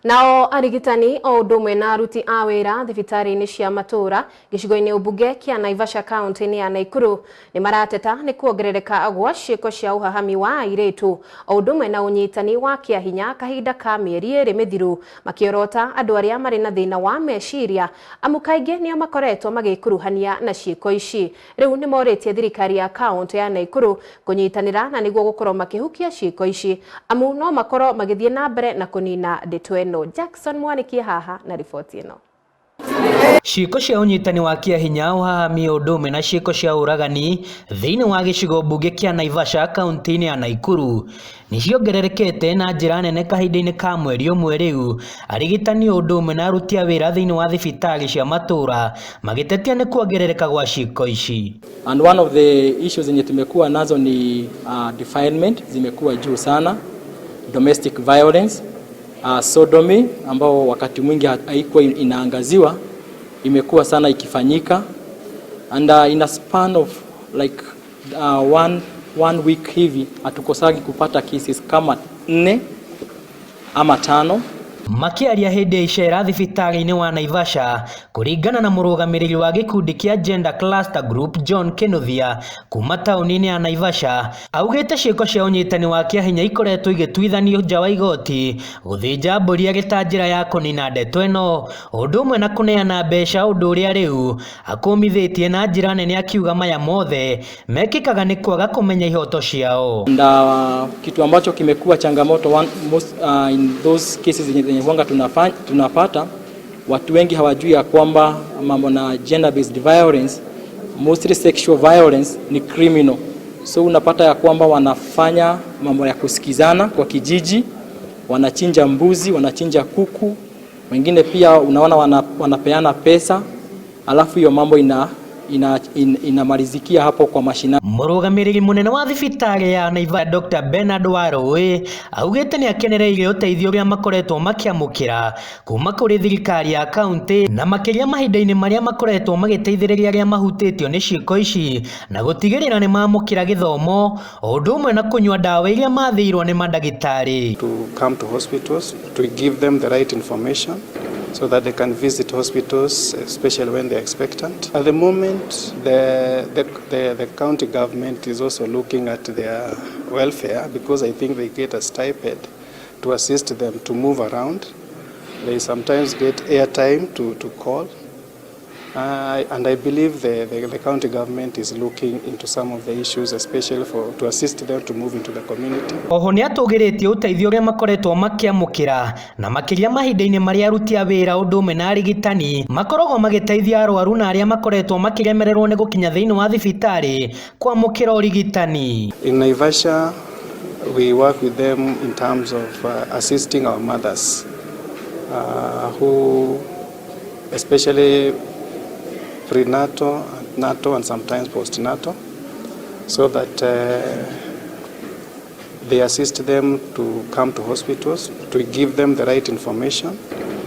Nao arigitani o ũndũ ũmwe na aruti a wĩra thibitarĩ-inĩ cia matũũra gĩcigo-inĩ ũmbunge kĩa Naivasha kaunti-inĩ ya Naikuru nĩ marateta nĩ kuongerereka gwa ciĩko cia ũhahami wa airĩtu o ũndũ ũmwe na ũnyitani wa kĩahinya kahinda ka mĩeri 2 mĩthiru, makĩorota andũ arĩa marĩ na thĩna wa meciria amu kaingĩ nĩo makoretwo magĩkuruhania na ciĩko ici. Rĩu nĩ morĩtie thirikari ya kaunti ya Naikuru kũnyitanĩra na nĩguo gũkorwo makĩhukia ciĩko ici amu no makorwo magĩthiĩ na mbere na kũnina ndeto ĩno. Jackson Mwaniki haha na riboti ĩno. Ciĩko cia ũnyitani wa kĩahinya, ũhahami ũndũ ũmwe na ciĩko cia ũragani thĩinĩ wa gĩcigo mbunge kĩa Naivasha kaunti-inĩ ya Naikuru nĩ ciongererekete na njĩra nene kahinda-inĩ ka mweri ũmwe rĩu. Arigitani ũndũ ũmwe na aruti a wĩra thĩinĩ wa thibitarĩ cia matũũra magĩtetia nĩ kuongerereka gwa ciĩko ici. And one of the issues zenye tumekuwa nazo ni defilement zimekuwa juu sana, domestic violence, sodomy ambao wakati mwingi haikuwa inaangaziwa, imekuwa sana ikifanyika, and in a span of like one week hivi hatukosagi kupata cases kama 4 ama 5. Makĩaria hĩndĩ ya icera thibitarĩ-inĩ wa Naivasha kũringana na mũrũgamĩrĩri wa gĩkundi kĩa Gender Cluster Group John Kinuthia kuma taũni-inĩ ya Naivasha, augĩte ciĩko cia ũnyitani wa kĩahinya ikoretwo igĩtuithanio nja wa igoti gũthĩnja mbũri arĩ ta njĩra ya kũnina ndeto ĩno ũndũ ũmwe na kũneana mbeca, ũndũ ũrĩa rĩu akũmithĩtie na njĩra nene, akiuga maya mothe mekĩkaga nĩ kwaga kũmenya ihoto ciao. And kitu ambacho kimekuwa changamoto one, most, in those cases zenye huanga tunapata, watu wengi hawajui ya kwamba mambo na gender based violence, mostly sexual violence, ni criminal. So unapata ya kwamba wanafanya mambo ya kusikizana kwa kijiji, wanachinja mbuzi, wanachinja kuku, wengine pia unaona wanapeana pesa, alafu hiyo mambo inamalizikia hapo kwa mashinani. Mũrũgamĩrĩri mũnene wa thibitarĩ ya Naivasha Dr. Bernard Warũĩ augĩte nĩ akenereire ũteithio ũrĩa makoretwo makĩamũkĩra kuma kũrĩ thirikari ya kaunti na makĩria mahinda-inĩ marĩa makoretwo magĩteithĩrĩria arĩa mahutĩtio nĩ ciĩko ici na gũtigĩrĩra nĩ mamũkĩra gĩthomo o ũndũ ũmwe na kũnyua ndawa iria mathĩirwo nĩ mandagĩtarĩ. To come to hospitals, to give them the right information so that they can visit hospitals, especially when they're expectant. At the moment, the county government is also looking at their welfare because I think they get a stipend to assist them to move around. They sometimes get airtime to call. And I believe the county government is looking into some of the issues, especially to assist them to move into the community. Oho nĩ atũgĩrĩtie ũteithio ũrĩa makoretwo makĩamũkĩra na makĩria mahinda-inĩ marĩa aruti a wĩra ũndũ ũmwe na arigitani makoragwo magĩteithia arwaru na arĩa makoretwo makĩremererwo nĩ gũkinya thĩinĩ wa thibitarĩ kwamũkĩra ũrigitani. In Naivasha, we work with them in terms of assisting our mothers who especially prenatal, natal, and sometimes postnatal, so that they assist them to come to hospitals, to give them the right information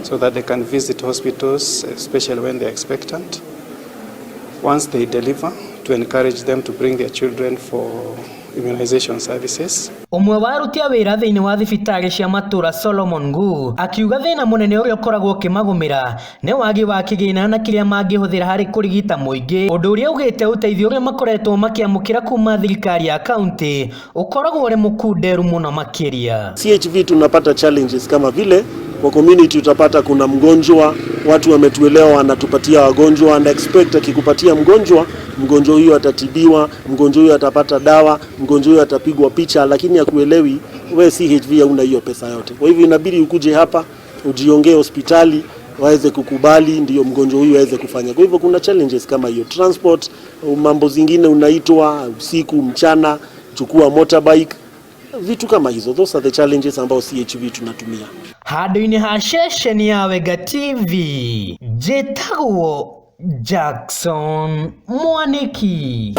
so that they can visit hospitals, especially when they're expectant. Once they deliver, to encourage them to bring their children for immunization services. Ũmwe wa aruti a wĩra thĩinĩ wa thibitarĩ cia matũũra Solomon Nguu akiuga thĩna mũnene ũrĩa ũkoragwo ũkĩmagũmĩra nĩ wagi wa kĩgĩna na kĩrĩa mangĩhũthĩra harĩ kũrigita mũingĩ, ũndũ ũrĩa augĩte ũteithio ũrĩa makoretwo makĩamũkĩra kuma thirikari ya kaunti ũkoragwo ũrĩ mũkunderu mũno makĩria. CHV tunapata challenges kama vile kwa community utapata kuna mgonjwa, watu wametuelewa, wanatupatia wagonjwa and expect akikupatia mgonjwa, mgonjwa huyo atatibiwa, mgonjwa huyo atapata dawa, mgonjwa huyo atapigwa picha, lakini akuelewi we CHV hauna hiyo pesa yote. Kwa hivyo inabidi ukuje hapa ujiongee hospitali waweze kukubali, ndio mgonjwa huyu aweze kufanya. Kwa hivyo kuna challenges kama hiyo, transport, mambo zingine, unaitwa usiku mchana, chukua motorbike, vitu kama hizo. Those are the challenges ambao CHV tunatumia. Handũ-inĩ ha ceceni ya Wenga TV, njĩtagwo Jackson Mwaniki.